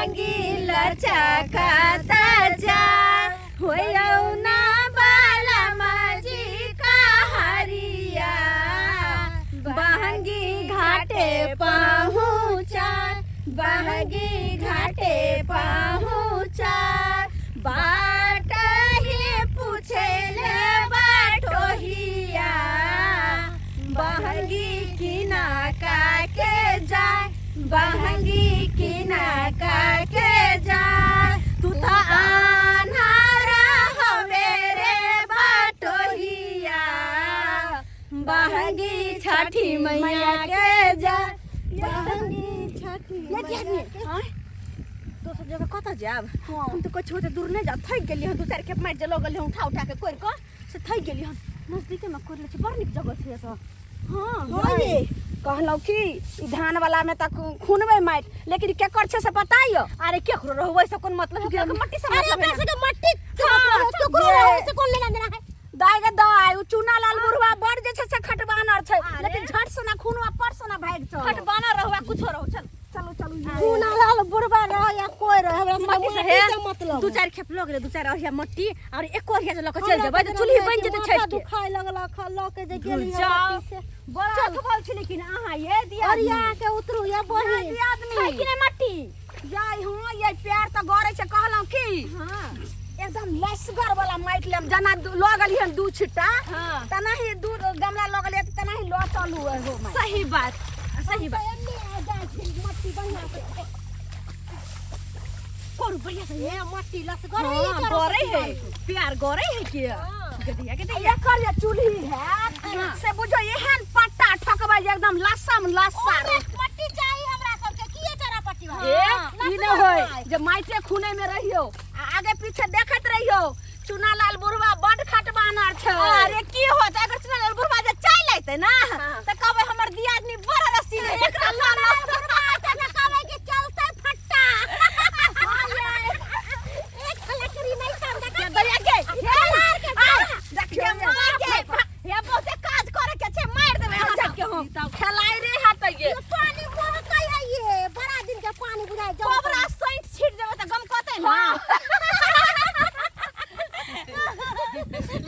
बहंगी लचकत जा होयौ ना बाला माजी का हरिया बहंगी घाटे पहुँचा बहंगी घाटे पहुँचा बाट ही पूछे ले बाटोहिया बहंगी किना का के जाय बहंगी किना का के जाय तू तो आन्हारा हवे रे बाटोहिया बहंगी छठी मैया के जा बहंगी छठी मैया के दोसर जगह कतऽ जायब हम तऽ कहै छी दूर नहि जायब थकि गेलियै हन दू चारि खेप मारि जे लऽ गेलियै उठा उठा के कोरि कऽ से थकि गेलियै हन नजदीकेमे कोरि लै छी बड़ नीक जगह छै एतऽ हँ हँ ये कहलहुँ कि ई धान वाला में तऽ खुनबै माटि लेकिन केकर छै से पता यऽ अरे केकरो रहू ओहिसँ कोन मतलब है केकरो मट्टी से अरे मतलब ओकरा है ना। सबके मट्टी से मतलब है, केकरो रहू से कोन लेना देना है दाय गे दाय उ चूना लाल बुढ़वा बड़ जे छै से खटबानर छै लेकिन झट सोना खुनवा पर सोना भागि चल खटबाना रहू आ कुछो रहू चल चलू चलू ये। चूना लाल बुढ़बा रह या कोई रह हमरा सबके मट्टी से माटी हे से मतलब दू चारि खेप लऽ गेलै दू चारि अरिया मट्टी और एको अरिया जे लऽ कऽ चलि जेबै तऽ चूल्ही बनि जेतै छठि के दुखाय लगल खा लऽ के जे गेली हम जाओ। मट्टी से बड़ा अथबल छी लेकिन अहाँ ये दिया और यहाँ के उतरू या बहिन आदमी छै कि नहि मट्टी जाय हँ ये पैर तऽ गड़ै छै कहलहुँ की हाँ एकदम लसगर वाला माटि लेम जेना लऽ गेलियै हन दू छिट्टा हाँ। तेना ही दू गमला लऽ गेलियै तऽ तेना ही लऽ चलू एहो माटि सही बात सही बात एन्ने आ जाइ छी मट्टी बढ़िया से करू बढ़िया से ए मट्टी लसगर है हाँ, गड़ै है प्यार गड़ै है के गदिया के दैया एकर जे चूल्ही हैत से बुझो एहन पट्टा ठकबै जे एकदम लसम लस्सा मट्टी चाही हमरा सबके किए चरा पट्टी ए ई नहि होय जे माइटे खुने में रहियो आ आगे पीछे देखैत रहियो चुना लाल बुढ़वा बड खटबानर छै अरे की होत अगर चुना लाल बुढ़वा जे चल अइते ना त कहबै हमर दियादनी बड़ा रसीले एकरा लाल कहबै कि चलतै फट्टा एक लकड़ी नहीं समझा दरिया के देखियो मार के हे बहुते काज करे के छै मार देबै अहाँ सबके हम खेलाइ रे हेतै ये पानी बहकै है ये बड़ा दिन के पानी बुझाइ जाउ कोबरा सैंठ छीट देबै त गमकतै ना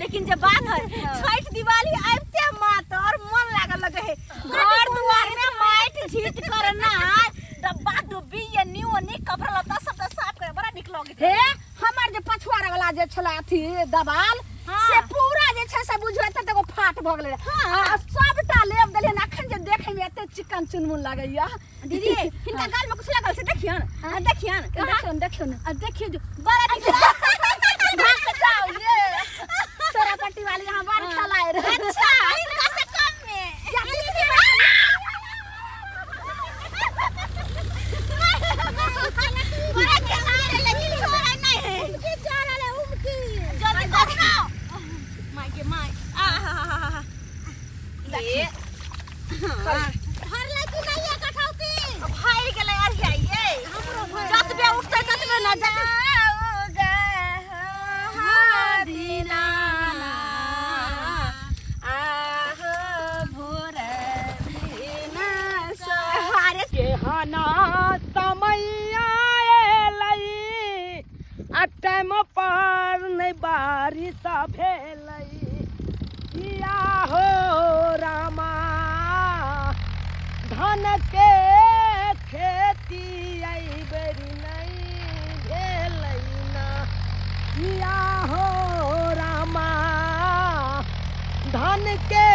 लेकिन जे बात है छठ दिवाली आबिते मातर मन लागल लगे है घर दुआर में माटि झीट करना डब्बा डुब्बी ये न्यू नी कपड़ा लत्ता सब साफ करे बड़ा निक लगे हे हमर जे पछुआरा वाला जे छला अथी दबाल से पूरा जे छै से बुझो एते एगो फाट भऽ गेलै आ सबटा लेप देलियै अखन जे देखै में एते चिकन चुनमुन लगैया दीदी हिनका गाल में कुछ लगल छै देखियन आ देखियन देखियौ देखियौ ने आ देखियौ जो बड़ा निक भाग जाओ ये तोरा पट्टी वाली यहाँ बड़ खेलाय रहे अच्छा हिनका से कम में बड़ा खेलाय रहे लेकिन छोड़ै नहीं है उमकी जा रहल है उमकी जल्दी करू ना माय के my आ हा हा हा ये भरलै कि नहीं है कठौती भाई गेलै अरिया ये जतबे उठतै ततबे ना जतबे अरे केहना समय आएलै आ टाइम पर नहि बारिश भेलै किया हो रामा धान के खेती एहि बेर नहि भेलै ना किया हो रामा धान के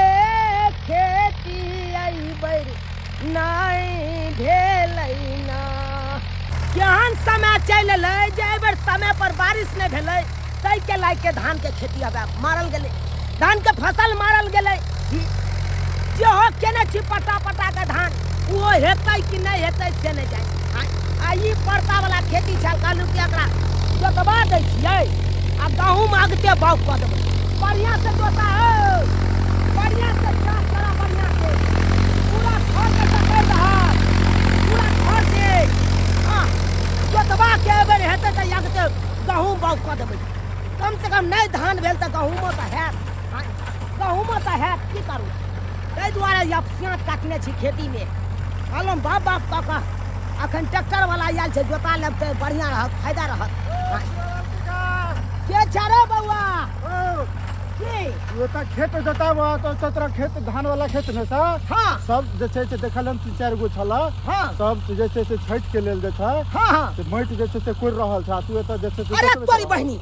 खेती एहि बेर नहि भेलै ना केहन समय चलि एलै जे एहि बेर समय पर बारिश नहि भेलै ताहिके लागि के धानके खेती आब मारल गेलै धानके फसल मारल गेलै जेहो केने छी पटा पटा के धान ओहो हेतै कि नहि हेतै से नहि जानि आ ई परतावला खेती छल कहलहुँ कि एकरा जोतबा दै छियै आ गहूँम अगते बाउग कऽ देबै बढ़िआँ से जोता हो बढ़िआँ से चास करा बढ़िआँ से पूरा खर के सकेर दहक पूरा खर के हाँ जोतबा के एहि बेर हेतै तऽ अगते गहूँम बाउग कऽ देबै कम से कम नहि धान भेल तऽ गहूँमो तऽ हैत गहूँमो तऽ हैत की करू ताहि दुआरे अपस्याँत काटने छी खेतीमे कहलहुँ बाप बाप कऽ कऽ अखन ट्रैक्टर वाला आयल छै, जोता लेब तऽ बढ़िआँ रहत, फायदा रहत। के छै रे बौआ? की ओतऽ खेत जोताब तऽ ओतऽ तोरा खेत धान वाला खेत ने सा। हाँ। सब जे छै से देखल हम 3-4 गो छल। हाँ। सब जे छै से छठि के लेल जे छै। हाँ, हाँ। से माटि जे छै से कोरि रहल छै आ तू एतऽ जे छै से अरे जोतबे तोरी छह। बहिनी,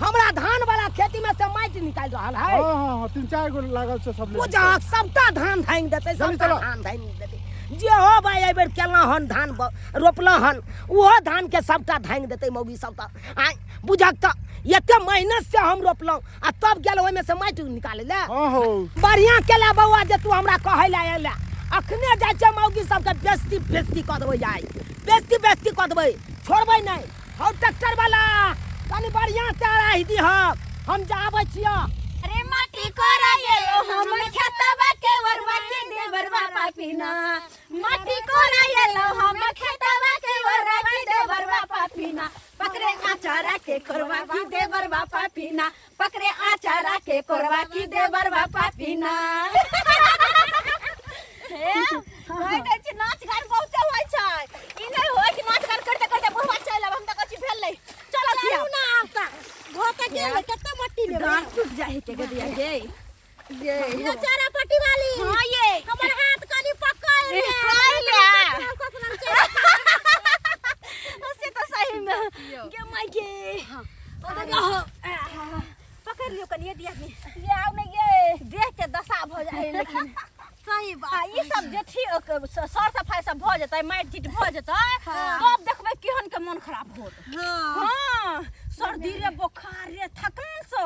हमरा धान वाला खेती में से माटि निकालि रहल है। हाँ, हाँ, हाँ, 3-4 गो लागल छै सब। पूजा सबटा धान धानि देतै, जल्दी सबटा चलो। धान धानि देतै। जे हो भाई एहि बेर केलहुँ हन धान रोपलहुँ हन, ओहो धान के सबटा धानि देतै मौगी सब। तऽ आँय बुझक तऽ एते मेहनत से हम रोपलहुँ आ तब गेल ओहिमे से माटि निकालै लए। हाँ हो। बढ़िआँ केला बौआ जे तू हमरा कहै लए अयला। अखने जाइ छै मौगी सबके बेइज्जती बेइज्जती कऽ देबै, आइ बेइज्जती बेइज्जती कऽ देबै, छोड़बै नहि। हौ ट्रैक्टर वाला, कनि बढ़िआँ से अराहि दिहक, हम जाबै छियऽ। अरे माटी कोरा येलो हम खेतवा के वरवा के देवरवा पापीना, माटी कोरा येलो हम खेतवा के वरवा के देवरवा पापीना, पकड़े आचारा के कोरवा की देवरवा पापीना, पकड़े आचारा के कोरवा की देवरवा पापीना। हे, होय जाइ छै नाच गान बहुते होइ छै। ई नहि होइ कि नाच गान करते करते बुढ़वा चलि आब, हम तऽ कहै छी भेल नहि। चलऽ चलू ना आब तऽ धोके गेल, कते मट्टी लेबै? दाँत टूट जाइ के गदिया गे। ये चारा पट्टी वाली। हाँ ये। हमर हाथ कनी पकड़ ले। पकड़ ले। से तऽ सही में गे माय गे। पकड़ लियो कनिए दिया में। ये आउ ने ये। देह के दशा भऽ जाइ है लेकिन। सही बात। आ ई सब जे ठीक सर सफाई सब भऽ जेतै, माटि तीट भऽ जेतै, तब देखबै केहन के मन खराब होत। हाँ, सर्दी रे बोखार रे थकान से,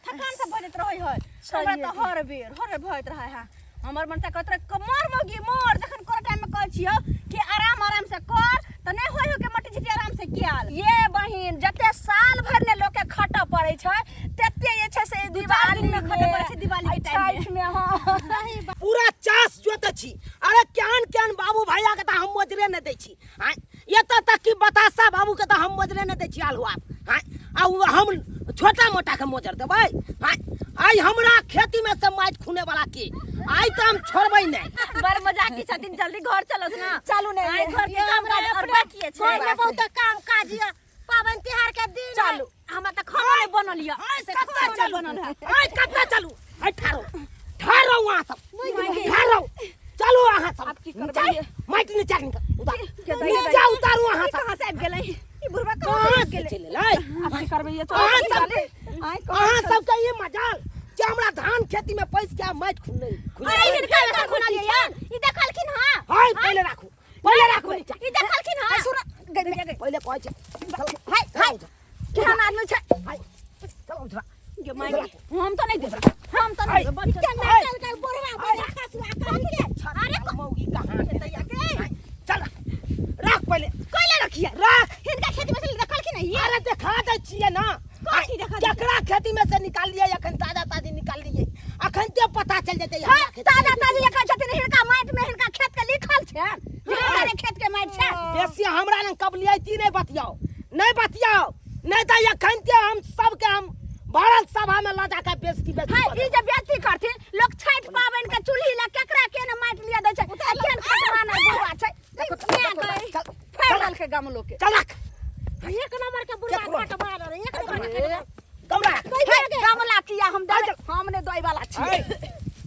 थकान से भऽ जाइत रहै है। हमरा तऽ हर बेर हर बेर भऽ जाइत रहै है। हमर मन तऽ कहैत रहै मर मौगी मर, जखन कर टाइम में कहै छियौ कि आराम आराम से कर तऽ नहि होइ हो के मट्टी झिटी आराम से कियाल। ये बहिन, जते साल भरि ने लोक के खटऽ पड़ै छै तते जे छै से दू चारि दिन में दिवाली खटऽ पड़ै छै, दिवाली के टाइम में। छठि में। हाँ। पूरा चास जोतै छी। अरे केहन केहन बाबू भैया के तऽ हम मोजरे नहि दै छी। आँय, एतऽ तक कि बताशा बाबू के तऽ हम मोजरे नहि दै छी आलुआ। आँय, आ ओ हम छोटा मोटा के मोजर देबै? आँय, आइ हमरा खेती में से माटि खूने वाला के आइ तऽ हम छोड़बै नहि। बड़ मजाकी छथिन, जल्दी घर चलत ना। चलू ने। आइ घर के काम काज और बाकी छै। घर में बहुत काम काज यऽ, पाबनि तिहार के दिन है। चलू, हमरा तऽ खाना नहि बनल यऽ। आइ से कतऽ खाना नहि चलू? बनल है। आइ कतऽ चलू? आइ ठारो ठारो, अहाँ सब ठारो, चलू अहाँ सब। आब की करबै? माटि नीचा निकल, उतार के नीचा उतारू अहाँ सब। कहाँ से आबि गेलै ई बुढ़वा? कहाँ कहाँ से चलि एलै? आब की करबै ये? अहाँ चलू सब आइ अहाँ सबके ई मजाल जे हमरा धान खेती में पैस के माटि खुनलै? अरे हिनका एखन खुनलियै यऽ? ई देखलखिन हँ? हाय, पहिले राखू, पहिले राखू नीचा। ई देखलखिन हँ? सुन गई, पहिले कहै छै। हाय हाय, केहन आदमी छै? हाय, चल उठरा। गे माय गे, हम तऽ नहि देबै, हम तऽ नहि देबै। बच्चा केना चल गई बुढ़वा बजा खसुआ कहीं के? अरे मौगी कहाँ के? चल राख पहिले। कैले रखिए? राख। हिनका खेती में से देखलखिन हँ? अरे देखा दै छियै ना। कथी देखा दै? केकरा खेती में से निकाललियै? अखन ताजा ताजी निकाललियै, अखन ते पता चल जेतै हाँ, हमरा खेती ताजा में। ताजी लिखल छथिन हिनका माटि में, हिनका खेत के लिखल छै जे हिनका रे खेत के माटि छै। बेसी हमरा लग कबलियती नहि बतियाओ, नहि बतियाओ, नहि तऽ एखन ते हम सबके हम भरल सभा में लऽ जाके बेइज्जती बेइज्जती हाय, कऽ ई देब। जे बेइज्जती करथिन लोक छठि पाबनि के चूल्ही लए केकरा के ने माटि लिया दै छै? केहन खतरा नहि बुढ़वा छै। देखो, देखो, चल, फाड़ि देलकै गाम लोक के। चल रख। एक नंबर के बुढ़वा केकरो? कट मार रहे, एक नंबर के। गमला रख। हे, गमला किया हम देबै? हम नहि दै वाला छी। हाय,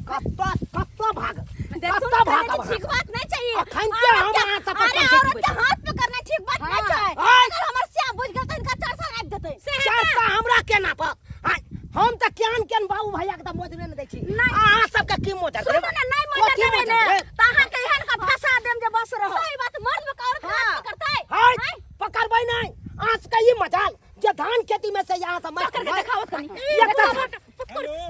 कतऽ कतऽ भाग, देखू कतऽ भाग? ने, ठीक बात नहीं चाहिए। अखन के हम अहाँ सब पर अरे पंचायती औरत के बैठल। हाथ पे करना ठीक बात नहीं हाँ। छै। आय। अगर हमर श्याम बुझ गेल तऽ हिनका 4 साल आबि जेतै। चाचा हमरा के नापत? आय, हम तऽ केहन केहन बाबू भैया के तऽ मोजरे नहि दै छी, अहाँ सबके की मोजर सुनू देब? ने, नहि मोजर कथी देबै मोजर ने देब? तऽ अहाँके एहन के फंसा देम जे बस रहो। सही बात, मर्द में औरत के हाथ पकड़तै? हाय, पकड़बै नहि। अहाँ सबके ई मजाल जे धान खेती में से यहाँ से माटि पकड़ के देखावत कनी। एक तऽ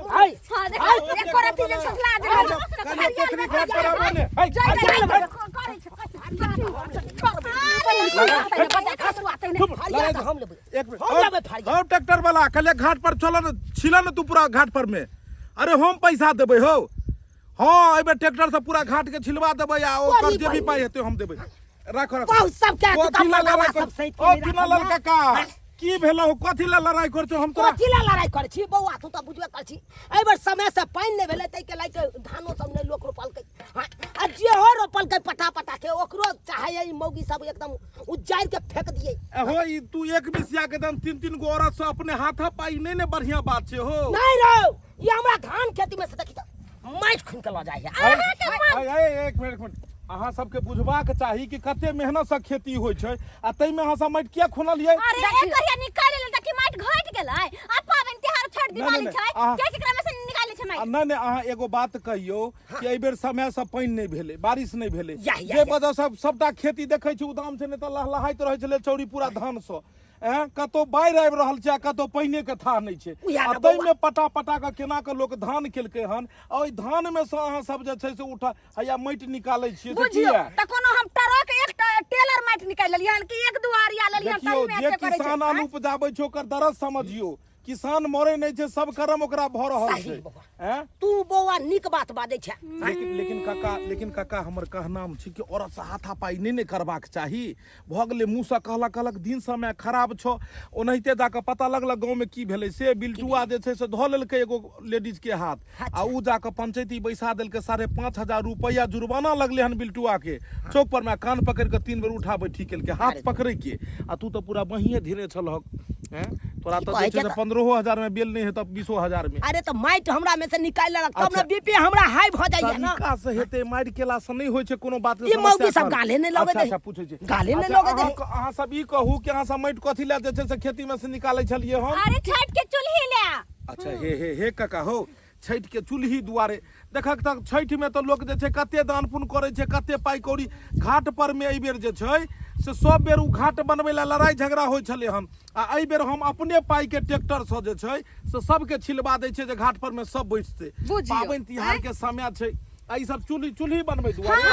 हाय, हाँ, देखा। हाय, एको रत्ती जे छसला जे कनि पोखरी घाट पर आबो ने। है, करै छै। चुप, फरिया लड़ाइ तऽ हम लेबै। एक मिनट। हम लेबै फरिया। हौ ट्रैक्टर वाला, कहलियै घाट पर चल ने, छिल ने तू पूरा घाट पर में। अरे हम पैसा देबै हौ। हाँ, एहि बेर ट्रैक्टर से पूरा घाट के छिलवा देबै आ ओकर बड़ी जे भी बड़ी। पाइ हेतै हम देबै। राखो राखो। बहुत सब के कथी ला लड़ाइ सब कर सैत ओ चुनालाल काका, की भेलौ? कथी ला लड़ाइ कर छौ? हम तोरा कथी ला लड़ाइ करै छी बौआ? तू तऽ बुझबे करै छी, एहि बेर समय से पानि नहि भेलै, ताहिके लए के धानो सब नहि लोक रोपलकै। हाँ, आ जे जेहो रोपलकै पटा पटा के ओकरो चाहे ई मौगी सब एकदम उजाड़ के फेंक दिए। हो ई तू एक बिसिया के दम तीन तीन गो औरत से अपने हाथ पाई नहीं ने बढ़िया बात छे हो। नहीं रो, ये हमरा धान खेती में से देखी त माटि खून के ल जाय है। आय, आय, एक मिनट एक मिनट, अहाँ सबके बुझबाक चाही कि कते मेहनत से खेती होइ छै आ ताहिमे अहाँ सब माटि किया खुनलियै? अरे एक करिया निकालि लेल त की माटि घटि गेलै? आ पाबनि तिहार छठ नहि, दिवाली नहि, छै, के केकरा में से निकालै छै आ माटि? नहि नहि, अहाँ एगो बात कहियौ कि एहि बेर समय से पानि नहि भेलै, बारिश नहि भेलै, याह, याह, जे याह। वजह से सबटा खेती देखै छी उदाम छै, नहि तऽ लहलहाइत रहै छलै चौरी पूरा धान सँ। एँ कतौ बाढ़ि आबि रहल छै आ कतौ पानिए के थाह नहि छै, उएह आ ने बौआ। ताहिमे पटा पटा कऽ केना कऽ लोक धान केलकै हन, आ ओहि धान मे सँ अहाँ सब जे छै से उठा हैया माटि निकालै छियै से बुझियौ किया? तऽ कोनो हम ट्रक एक टेलर माटि निकालि लेलियै हन कि एक दू आरिया लेलियै हन, देखियौ ताहिमे जे एते करै छै। किसान आलू उपजाबै छै ओकर दरद समझियौ, किसान मरे नहि छै, सब कर्म ओकरा भऽ रहल सही छै। बौआ। एँ? तू बौआ नीक बात बाजै छै। लेकिन लेकिन काका, लेकिन काका हमर कहनाम छै कि औरत से हाथापाई नहि ने करबाक चाही। भऽ गेलै मुँहसँ कहलक कहलक दिन समय खराब छौ, ओनाहिते जाकऽ पता लगलक गाँवमे की भेलै से बिल्टुआ जे छै से धऽ लेलकै एगो लेडीजके हाथ आ उ जाकऽ पंचैती बैसा देलकै। 5500 रुपैआ जुर्माना लगलै हन बिल्टुआ के। चौक पर मे कान पकड़ि कऽ 3 बेर उठा बैठी केलकै हाथ पकड़ै के, आ तू तऽ पूरा बहिए धेने छलहक। हैं तोरा की तऽ कहै जे छै छै से तऽ? 15,000 मे बेल नहि हेतौ, 20,000 मे। अरे तऽ माटि हमरा में से निकालि लेलक तब अच्छा। ने बीपी हमरा हाई भऽ जाइया ना। तरीका से हेतै, मारि केला से नहि होइ छै कोनो बात के ई मौगी समस्या सब हल। गाले नहि लगैत अच्छा, है। अच्छा, पूछै छी। गाले नहि अच्छा, लगैत है। अहाँ सब ई कहू कि अहाँ सब माटि कथी लए जे छै से खेती मे से निकालै छलियै हम? अरे छठि के चूल्ही लए। अच्छा हे हे हे काका हो, छठि के चूल्ही दुआरे देखक तऽ छठि मे तऽ लोक जे छै कते दान पुण्य करै छै, कते पाइ कौड़ी घाट पर मे एहि बेर जे छै से सब बेर उ घाट बनबै लए लड़ाइ झगड़ा होइ छलै हन, आ एहि बेर हम अपने पाइ के ट्रैक्टर सँ जे छै से सबके छिलबा दै छै जे घाट पर मे सब बैसतै। बुझियौ, पाबनि तिहार के समय छै आ ई सब चूल्ही चूल्ही बनबै दुआरे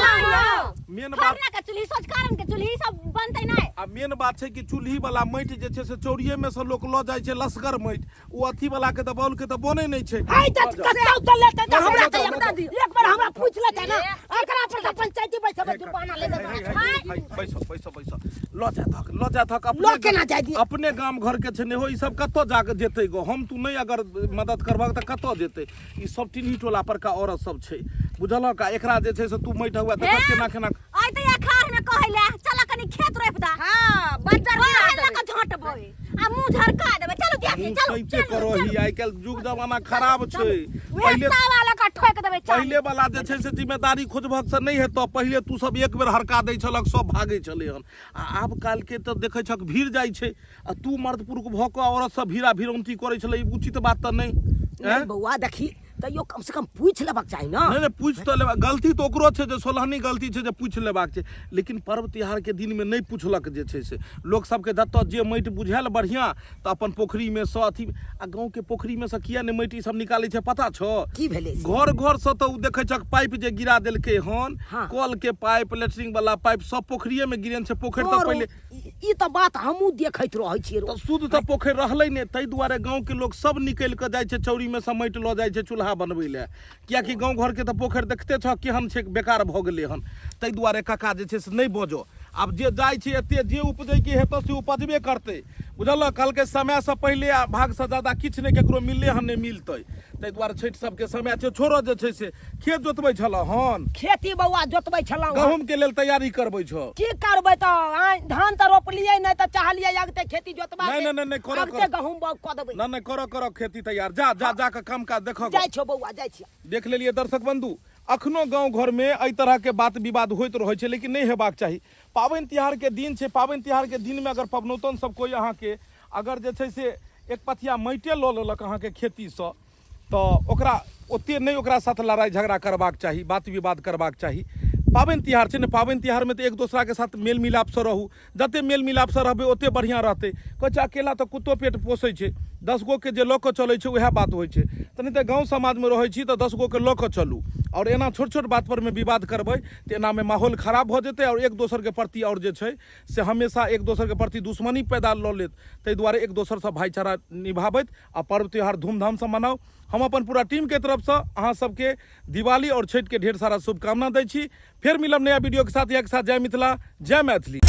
मेन बात खरना के चूल्ही, सोझकारन के चूल्ही सब बनतै नहि। आ मेन बात छै कि चूल्ही वाला माटि जे छै से चौरिये मे से लोक लऽ जाइ छै, लसगर माटि ओ अथी वाला के तऽ बॉल के तऽ बनै नहि छै। है तऽ कतौ तऽ लेतै तऽ हमरा तऽ लऽ जाउ, एक एक बेर हमरा पूछि लेतै ना, एकरा पर तऽ पंचायती बैसबै, जुर्माना लेबै। बैसो बैसो बैसो, लऽ जा थक, लऽ जा थक। अपने लऽ केना जाय दियै? अपने गाम घर के छै ने हो, ई सब कतऽ जाके जेतै गो? हम तू नहि अगर मदद करबहक तऽ कतऽ जेतै? ई सब टिन्ही टोला परका औरत सब छै, बुझलहक? आ एकरा जे छै से तू माटि हुआ देखह केना केना आइ तऽ अखाड़ में कहै ले चल कनी खेत रोपि दा। हाँ, बज्जर गिरा बाहर लऽ देबै। कऽ झोंटबै आ मुँह झरका देबै। चलू दियादनी, मुँह चलू, सैते चलू, करही, चलू। आइ काल्हि युग जमाना खराब छै। उएह पहिले तावा लऽ कऽ ठोकि देबै चाली। पहिले वाला जे छै से जिम्मेदारी खोजबहक से नहि हेतौ। पहिले तू सब एक बेर हरका दै छलक सब भागै छलै हन, आ आब काल्हिके तऽ देखै छक भीड़ जाइ छै, आ तू मर्द पुरुख भऽ कऽ औरत सब भीड़ा भिरौंती करै छलै, ई उचित बात तऽ नहि। नहि बौआ देखी, तैयो कम से कम पूछि लेबाक चाही ना। नहि नहि, पूछि तऽ लेबाक, गलती तऽ ओकरो छै जे सोलहनी गलती छै जे पूछि लेबाक छै, लेकिन पर्व तिहार के दिनमे नहि पुछलक जे छै से लोक सबके जतऽ जे माटि बुझायल बढ़िआँ तऽ अपन पोखरिमे सँ अथी, आ गाँवके पोखरिमे सँ किया नहि माटि ई सब निकालै छै पता छौ? की भेलै से? घर घर सँ तऽ ओ देखै छक पाइप जे गिरा देलकै हन। हाँ। कल के पाइप, लेटरिन वाला पाइप सब पोखरिये मे गिरेन छै। पोखरि तऽ और पहिले ई तऽ बात हमहूँ देखैत रहै छियै। तऽ शुद्ध तऽ पोखरि रहलै नहि, ताहि दुआरे गाँवके लोक सब निकलि कऽ जाइ छै चौरीमे सँ माटि लऽ जाइ छै चूल्हा बनबै लए, किएकि गाँव घरके तऽ पोखरि देखते छह केहन छै, बेकार भऽ गेलै हन। ताहि दुआरे काका जे छै से नहि बजऽ, आब जे जाइ छै एते जे उपजैके हेतौ से उपजबे करतै, बुझलक? कहलकै समयसँ पहिले आ भागसँ ज्यादा किछु नहि ककरो मिललै हन, नहि मिलतै। ताहि दुआरे छठि सबके समय छै, छोड़ऽ जे छै से खेत जोतबै छलऽ हन? खेती बौआ जोतबै छलहुँ। गहूँम के लेल तैयारी करबै छौ? की करबै तऽ आँय, धान तऽ रोपलियै नहि तऽ चाहलियै अगते खेती जोतबा नहि, नहि, नहि, नहि, करऽ, अगते करऽ। गहूँम बाउग कऽ देबै। नहि नहि, करऽ करऽ खेती तैयार, जा जा जा कऽ काम काज देखऽ। जाइ छियौ बौआ, जाइ छियौ। देख लेलियै दर्शक बंधु, अखनो गाँव घरमे एहि तरहके बात विवाद होइत रहै छै, लेकिन नहि हेबाक चाही। पाबनि तिहारके दिन छै, पाबनि तिहारके दिनमे अगर पबनौतन सब कोइ अहाँके अगर जे छै से एक पथिया माटिए लऽ लेलक अहाँके खेतीसँ तऽ ओकरा ओते नहि ओकरा साथ लड़ाइ झगड़ा करबाक चाही, बात विवाद करबाक चाही। पाबनि तिहार छै ने, पाबनि तिहारमे तऽ एक दोसराके साथ मेल मिलापसँ रहू, जते मेल मिलापसँ रहबै ओते बढ़िआँ रहतै। कहै छै अकेला तऽ कुत्तो पेट पोसै छै, 10 गोके जे लऽ कऽ चलै छै उएह बात होइ छै। तऽ नहि तऽ गाँव समाजमे रहै छी तऽ 10 गोके लऽ कऽ चलू, आओर एना छोट छोट बात परमे विवाद करबै तऽ एनामे माहौल खराब भऽ जेतै, आओर एक दोसरके प्रति आओर जे छै से हमेशा एक दोसरके प्रति दुश्मनी पैदा लऽ लेत। ताहि दुआरे एक दोसरसँ भाईचारा निभाबैत आ पर्व त्यौहार धूमधामसँ मनाउ। हम अपन पूरा टीमके तरफसँ अहाँ सबके दिवाली और छठ के ढेर सारा शुभकामना दै छी। फेर मिलब नया वीडियो के साथ। यहाँ के साथ जय मिथिला, जय मैथिली।